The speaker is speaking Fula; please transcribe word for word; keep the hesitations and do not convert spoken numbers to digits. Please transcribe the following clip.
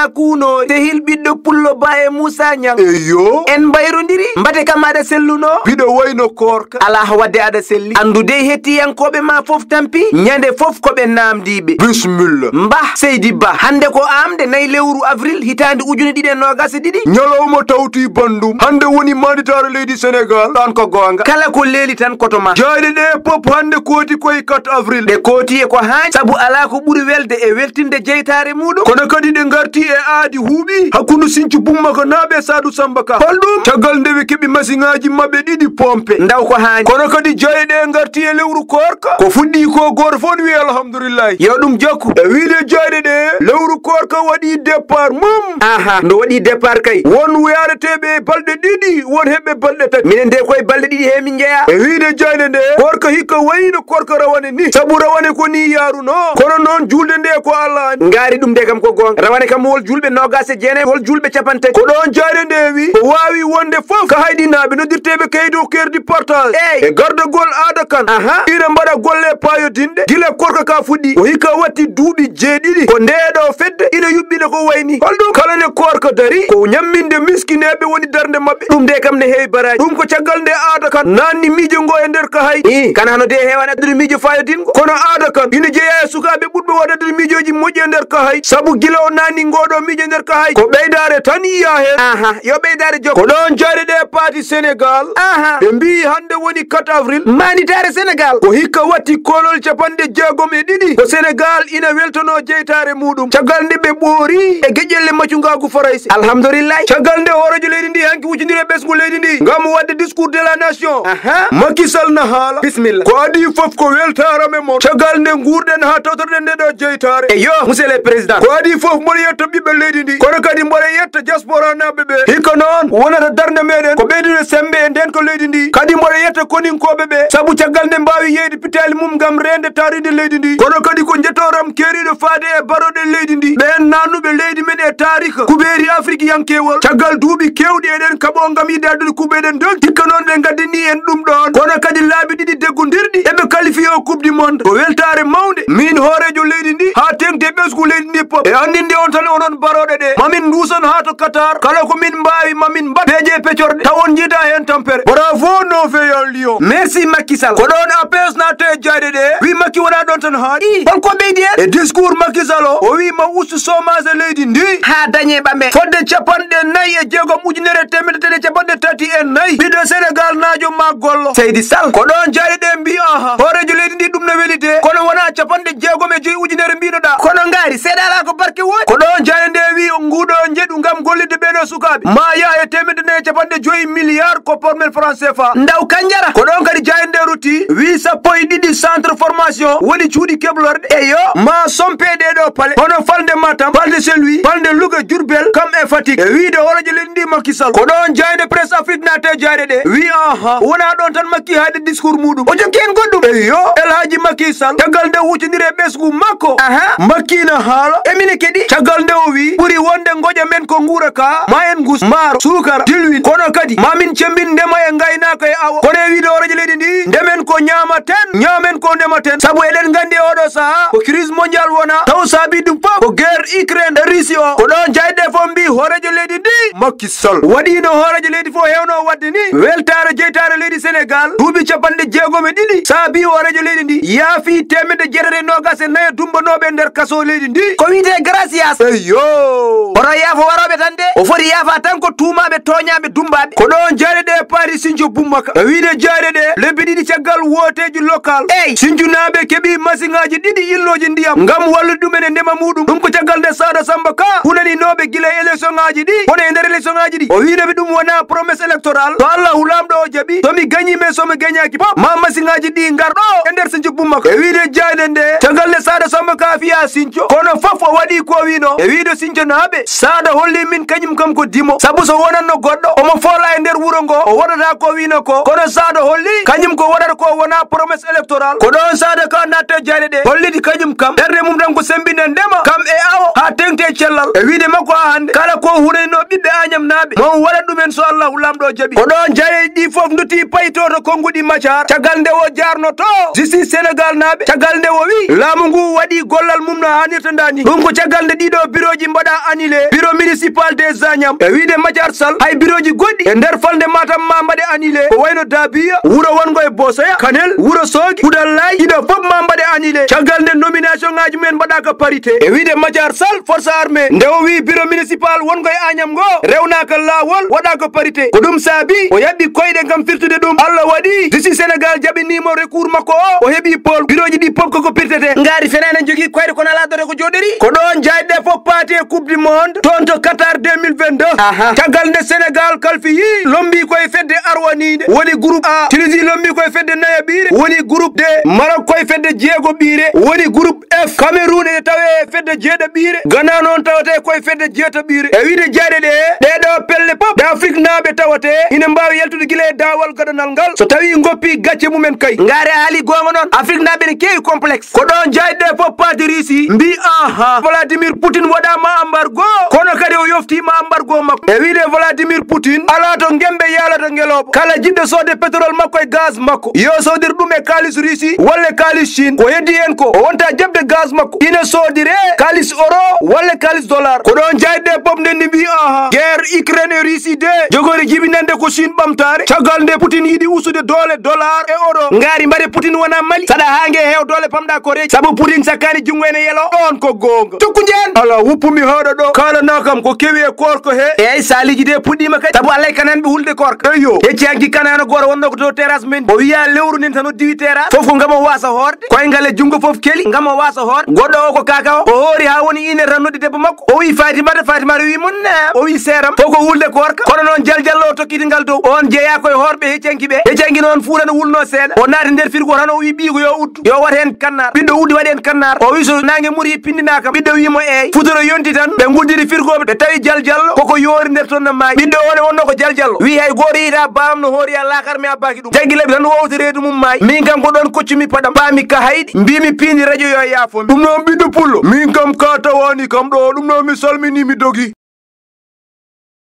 Kuuno, Sehil ɓiɗɗo pullo ba e Muusa Ñaŋ. Eyo. En mbayrondiri, mbate kam aɗa selluno? Mbiɗo wayno koorka. Alaa waɗde aɗa selli. Anndu dey hettiyankooɓe ma fof tampi, ñande fof ko ɓe naamndiiɓe. Bismilla. Mbah, Seydi Ba, hannde ko aamde nayi lewru avril hitaande ujune ɗiɗi e noogaas e ɗiɗi. Ñalawma tawti banndum. Hannde woni maanditaare leydi Senegaal. Ɗoon ko goonga. Kala ko leeli tan koto ma. Jaayɗe ɗe pop hannde kooti koye quatre avril. Ɗe kooti e ko haañi, sabu alaa ko ɓuri welde e weltinde jeytaare muuɗum. Kono kadi ɗe ngarti e aadi huuɓi hakkunde Sinthiou Boummaka naaɓe e Saadu Samba Ka. Holɗum? Caggal nde ɓe keɓi masiŋaaji maɓɓe ɗiɗi pompe. Ndaw ko haañi. Kono kadi jaayɗe ɗe ngarti e lewru koorka. Ko fuɗɗi ko gooto fof ne wiya alhamdulillahi. Yo ɗum jokku. E wiide jaayɗe ɗe, lewru koorka waɗi départ mum. Aha, ndo waɗi départ kay. Won yaareteeɓe e balɗe ɗiɗi, won heɓɓe balɗe tati. Minen de koye balɗe ɗiɗi he min njeyaa. E wiide jaayɗe nde, koorka hikka wayino koorka rawane ni. Sabu rawane ko ni yaaruno. Kono noon juulde nde ko Allah anndi. Ngaari ɗum de kam ko goonga. Rawane kam wol juulɓe noogaas e jeenayi, wol juulɓe capanɗe tati. Ko ɗoon jaayɗe nde wi, ko waawi wonde fof. Ka hayɗinaaɓe noddirteeɓe kaydo kerdi portage. Eey. E gardagol aada kan. Aha. Ina mbaɗa golle paayodinɗe. Gila koorka ka fuɗɗi. O hikka watti duuɓi jeeɗiɗi. Ko nde ɗo fedde ina yuɓɓina ko wayni. Holɗum? Kala ne koorka dari. Ko ñamminde miskineeɓe woni darnde maɓɓe. Ɗum de kam ne heewi baraaji. Ɗum ko caggal nde aada kan naanni miijo ngo e nder kahay. Ii, kana hano de heewani addude miijo faayodingo. Kono aada kan ina jeyaa e sukaaɓe ɓurɓe waɗde addude miijooji moƴƴi e nder kahay. Sabu gila o naanni ngo ɗo miijo e nder kahay. Ko ɓeydaare tan yiyaa heen. Aha, yo ɓeydaare jokko. Ko ɗoon jaayɗe ɗe paati Senegaal. Aha. Ɓe mbiyi hannde woni quatre avril. Maanditaare Senegaal. Ko hikka watti koolol capanɗe jeegom e ɗiɗi. Ko Senegaal ina weltono jeytaare muuɗum. Caggal nde ɓe ɓoori e geƴƴelle macungaagu Farayse. Alhamdulillahi. Caggal nde hooreejo leydi ndi hanki wujjondiri e ɓesngu leydi ndi ngam waɗde discours de la nation. Aha. Macky Sall na haala. Bismillah. Ko adii fof ko weltaare men mon. Caggal nde nguurɗen haa tawtorɗen nde ɗo jeytaare. Eyo, monsieur le président. Ko adii fof mboɗo yetta ɓiɓɓe leydi ndi. Kono kadi mboɗo yetta diaspora naaɓe ɓe. Hikka noon wonata darnde meɗen ko ɓeydude sembe e ndeenka leydi ndi. Kadi mboɗo yetta koninkooɓe ɓe. Sabu caggal nde mbaawi yeeyde pitaali mum ngam reende taariindi leydi ndi. Kono kadi ko njettooram keeriiɗo faade e barooɗe leydi ndi. Ɓeen naannuɓe leydi men e taarika kuɓeeri Afrikiyankewol. Caggal duuɓi keewɗi eɗen kaɓoo ngam yiɗde addude kuɓe eɗen donki. Hikka noon ɓe ngaddani en ɗum ɗoon. Kono kadi laabi ɗiɗi deggondirɗi eɓe qualifié o Coupe du Monde. Ko weltaare mawnde. Min hooreejo leydi ndi haa teŋti e ɓesngu leydi ndi pop. E anndinde on tan onon barooɗe ɗe. Mamin nduusan haa to Qatar. Kala ko min mbaawi mamin mbaɗ. Peeje pecorɗe. Taw on njiitaa heen tampere. Bravo, nos veillants lions. Merci Macky Sall. Ko ɗoon A P S naata e jaayɗe ɗe. Wi Macky wonaa ɗoon tan haaɗi. Holko ɓeydi en? E discours Macky Sall o, o wi ma ustu chômage e leydi ndi. Haa dañe ɓame. Fodde capanɗe nayi e jeegom ujunere teemedde tati e capanɗe tati e nayi. Ɓiɗɗo Senegaal naajo ma gollo. Seydi Sall. Ko ɗoon jaayɗe ɗe mbi aha. Hooreejo leydi ndi ɗum no weli de. Kono wonaa capanɗe jeegom e joyi ujunere mbinoɗaa. Kono ngaari seeɗa alaa ko barke woodi. Ko ɗoon jaayɗe nde wi nguɗo njeɗu ngam gollitde ɓeɗo sukaaɓe. Ma yaha e teemedde nayi e capanɗe joyi milliard ko pormel franc C F A. Ndaw kanjara. Ko ɗoon kadi jaayɗe nde rutti. Wi sappo e ɗiɗi centre formation woni cuuɗi keblorɗe. Eyo, ma sompe ɗeɗo pale. Hono falnde Matam, falnde Saint-Louis, falnde Louga, Diourbel, kam e Fatick. E wiide hooreejo leydi ndi Macky Sall. Ko ɗoon jaayɗe Presse Afrique naate jaayɗe ɗe. Wi aha, wonaa ɗoon tan Macky haaɗi discours muuɗum. O jokki heen goɗɗum. Eyo, El Hadji Macky Sall. Caggal nde huccondiri e ɓesngu makko. Aha. Macky na haala. Emine keɗi. Caggal nde o wi, ɓuri wonde ngoƴa men ko nguura ka, ma en ngus, maaro, suukara, dilwin. Kono kadi, ma min cemmbin ndema e ngaynaaka e awo. Kono e wiide hooreejo leydi ndi, ndemen ko ñaamaten, ñaamen ko ndematen. Sabu eɗen nganndi e oɗo sahaa, ko crise mondial wona. Taw saabi ɗum fof, ko guerre Ukraine e Russie o. Ko ɗoon jaayɗe fof mbi hooreejo leydi ndi, Macky Sall. Waɗi no hooreejo leydi fof heewno waɗde ni. Weltaare jeytaare leydi Senegaal, duuɓi capanɗe jeegom e ɗiɗi, saabi hooreejo leydi ndi, yaafi teemedde jeetati e noogaas e nayi dumbanooɓe e nder kaso leydi ndi. Ko wiyetee gracias. Eyo. Oto yaafo warooɓe tan de. O foti yaafa tan ko tuumaaɓe, tooñaaɓe, dummbaaɓe. Ko ɗoon jaayɗe ɗe paari Sinthiou Boummaka. E wiide jaayɗe ɗe, lebbi ɗiɗi caggal wooteeji local. Eey. Sinthiou naaɓe keɓi masiŋaaji ɗiɗi ilnooji ndiyam ngam wallude ɗum en e ndema muuɗum. Ɗum ko caggal nde Saada Samba Ka hunaninooɓe gila e élection ŋaaji ɗi, kono e nder élection ŋaaji ɗi, o wiide ɓe ɗum wonaa promesse électorale. To Allahu Laamɗo o jaɓi, so mi gañii e so mi gañaaki fof, ma masiŋaaji ɗi ngar ɗo e nder Sinthiou Boummaka. E wiide jaayɗe nde, caggal nde Saada Samba Ka fiya Sinthiou, kono fof o waɗi ko wino. E wiide Sinthiou naaɓe, Saada holli min kañum kam ko dimo. Sabu so wonanno goɗɗo, omo foola e nder wuro ngo, o waɗata ko wino ko. Kono Saada holli, kañum ko waɗata ko wonaa promesse électorale. Ko ɗoon Saada Ka natta jaayɗe ɗe, holliti kañum kam, ɓernde mum tan ko semmbinde ndema, kam e awo, haa teŋti e cellal. E wiide makko haa hannde, Kala ko hunanino ɓiɓɓe Añamnaaɓe, mo o waɗa ɗumen so Allahu Laamɗo jaɓi. Ko ɗo jaayeeji ɗi fof nduttii payi to to konnguɗi Macar. Caggal nde o jaarnotoo justice Senegalnaaɓe, caggal nde o wi laamu ngu waɗii gollal mum no haanirta ndaa ni. Ɗum ko caggal nde ɗiɗo birooji mbaɗaa annulé, bureau municipal des Agnam. E wiyde Macar Sall, hay birooji goɗɗi e nder falnde Matam ma mbaɗe annulé. Ko wayno Dabiya, wuro wonngo e Bosoya, Kanel, Wuro Soogi, Kudallaay, ɗiɗo fof ma mbaɗe annulé. Caggal nde nomination ŋaaji mumen mbaɗaaka parité. E wiyde Macar Sall, force armée, nde o wi bureau municipal wonngo e Agnam ngo rewnaaka laawol, waɗaaka parité. Ko ɗum saabi o yaɓɓi koyɗe ngam firtude ɗum. Allah waɗi, justice Senegal jaɓinii mo recours makko o, o heɓi pool. Birooji ɗi fof koko pirtete. Ngaari fenaande jogii koyɗe kono alaa ɗo ko jooɗori. Ko ɗoon jaayɗe fof paati e Coupe du Monde, toon to Qatar deux mille vingt-deux. Aha. Caggal nde Senegal kalfi yii, lombii koye fedde arwaniinde, woni groupe A. Tunisie lombii koye fedde nayaɓiire, woni groupe D. Maroc koye fedde jeegoɓiire, woni groupe F. Cameroun ene tawee e fedde jeeɗaɓiire. Ghana noon tawetee koye fedde jeetaɓiire. E wiyde jaayɗe ɗe, ɗee ɗoo pelle pop, ɗe Afriknaaɓe tawetee, ina mbaawi yaltude gila e daawal gadanal ngal, so tawii ngoppii gacce mumen kay. Ngaari a haalii goonga noon, Afriknaaɓe ene keewi complexe. Ko ɗoon jaayɗe ɗe fof paati Russie, mbii, aha, Vladimir Poutine waɗaama embargo, kono kadi o yoftiima embargo makko. E wiyde Vladimir Poutine, alaa to ngemɓe yaalata ngelooba. Kala jiɗɗo soodde pétrole makko e gaz makko, yo soodir ɗum e kaalis Russie walla e kaalis Chine. Ko heddi heen ko, o wonta jaɓde gaz makko ina soodire kaalis euro walla kaalis dollar. Ko ɗoon jaayɗe ɗe pop ndenni mbii, aha, guerre Ukraine e Russie de, jogoore jibinande ko Chine ɓamtaare. Caggal nde Poutine yiɗi ustude doole dollar e euro. Ngaari mbaɗe Poutine wona Mali. Saɗa haa nge heew doole pamɗa ko reeji. Sabu Poutine sakkaani junngo ene yelo. Ɗoon ko goonga. Cukku njeen. Ala, wuppumi hooɗo ɗo. Kaalanaa kam ko kewi e koorko he. Eey, saaliji de puɗɗiima kadi. Sabu Alla e kananɓe hulde koorka. Eyyo. Hecci hanki kanaano gooto wonnoo ko to terrasse men. O wiya lewru nin tan o diwi terrasse. Fof ko ngam o waasa hoorde. Koyngal e junngo fof keli ngam o waasa hoorde. Goɗɗo o ko kaaka o. O hoori haa woni ine tan noddi debbo makko. O wi Fatimata, Fatimata wi mo naam. O wi seeram. Fof ko hulde koorka. Kono noon jaljallo o tokkiti ngal dow. On jeyaa koye hoorɓe hecci hanki ɓe. Hecci hanki noon fuuta no wulnoo seeɗa. O naati nder firgo tan o wi ɓiy ko yo uddu. Yo waɗ heen kannaar. Ɓiɗɗo uddi waɗi heen kannaar. O wi so naange muri pinndinaa kam. Ɓiɗɗo wi mo eey. Futuro yonti tan. Ɓe nguddiri firgo ɓe tawi jaljallo. Koko yoori nder toon no maayi. Ɓiɗɗo o ne wonnoo ko jaljallo. Wi hay gooto yiita baabam no hoori a laakar mi a baaki ɗum. Jaggi laɓi tan wowta reedu mum maayi. Min kam ko ɗoon koccumi paɗam. Paami ka hayɗi. Mbiimi piindi rajo yo yaafo mi. Ɗum noon ɓiɗɗo pullo. Min kam ka tawaani kam ɗo. Ɗum noon mi salminii mi dogi.